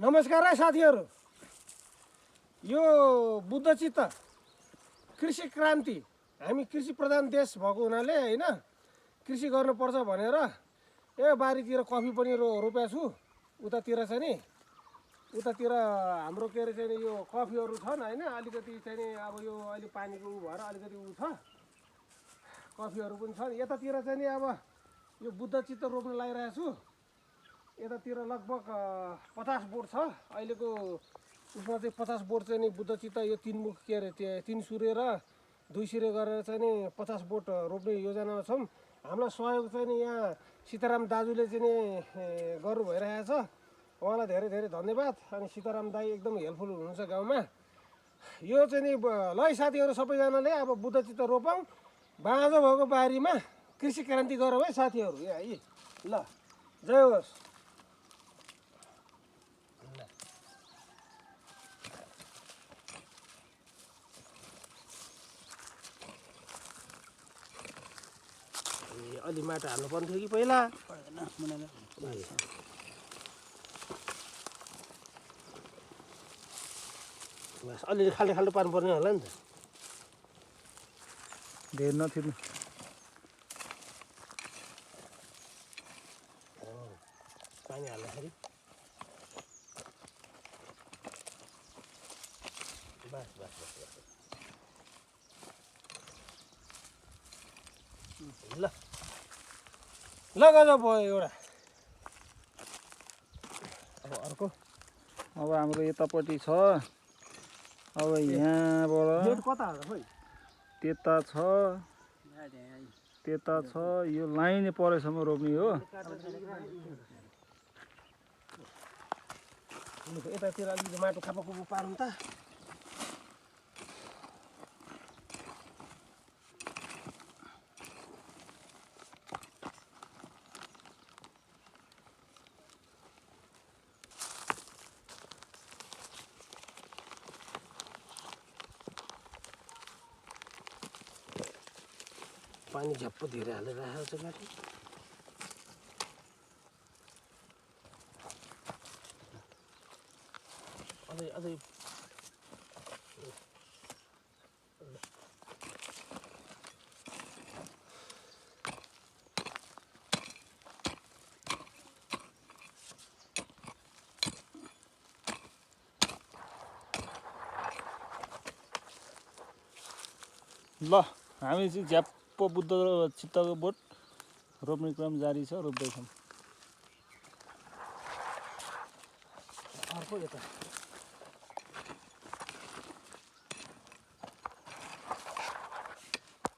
नमस्कार है साथीहरू। यो बुद्धचित्त कृषि क्रान्ति, हामी कृषि प्रधान देश भएको हुनाले हैन कृषि गर्नुपर्छ भनेर ए बारीतिर कफी पनि रोपेको छु। उतातिर चाहिँ नि उतातिर हाम्रो के अरे चाहिँ यो कफीहरू छन् हैन, अलिकति चाहिँ नि अब यो अहिले पानीको भएर अलिकति उ छ, कफीहरू पनि छन्। यतातिर चाहिँ नि अब यो बुद्धचित्त रोप्न लागिरहेको छु। यतातिर लगभग 50 बोट छ अहिलेको उसमा चाहिँ 50 बोट चाहिँ नि बुद्धचित्त यो तीन मुख के अरे तीन सूर्य र दुई सूर्य गरेर चाहिँ नि 50 बोट रोप्ने योजनामा छौँ। हामीलाई सहयोग चाहिँ नि यहाँ सीताराम दाजुले चाहिँ नि गर्नु भइरहेको छ। उहाँलाई धेरै धेरै धन्यवाद। अनि सीताराम दाई एकदम हेल्पफुल हुनुहुन्छ गाउँमा। यो चाहिँ नि ल है साथीहरू, सबैजनाले अब बुद्धचित्त रोपौँ, बाँझो भएको बारीमा कृषि क्रान्ति गरौँ है साथीहरू। यहाँ है ल, जय होस्। अलि माटो हाल्नु पर्ने थियो कि पहिला, बस अलिअलि खाल्टो खाल्टो पार्नुपर्ने होला नि त। धेर नथिर्नु। पानी हाल्दाखेरि बस बस बस बस ल ल गजब भयो एउटा। अब अर्को अब हाम्रो यतापट्टि छ। अब यहाँबाट कता हो खोइ त्यता छ, त्यता छ। यो लाइन परेसम्म रोप्ने हो। यतातिर अलिकति माटो खापाखुपु पारौँ त। पानी झ्याप्पो धेरै हालेर राखेको छ माथि। अझै अझै ल हामी चाहिँ झ्याप्पो बुद्ध चित्तको बोट रोप्ने क्रम जारी छ, रोप्दैछौँ। अर्को यता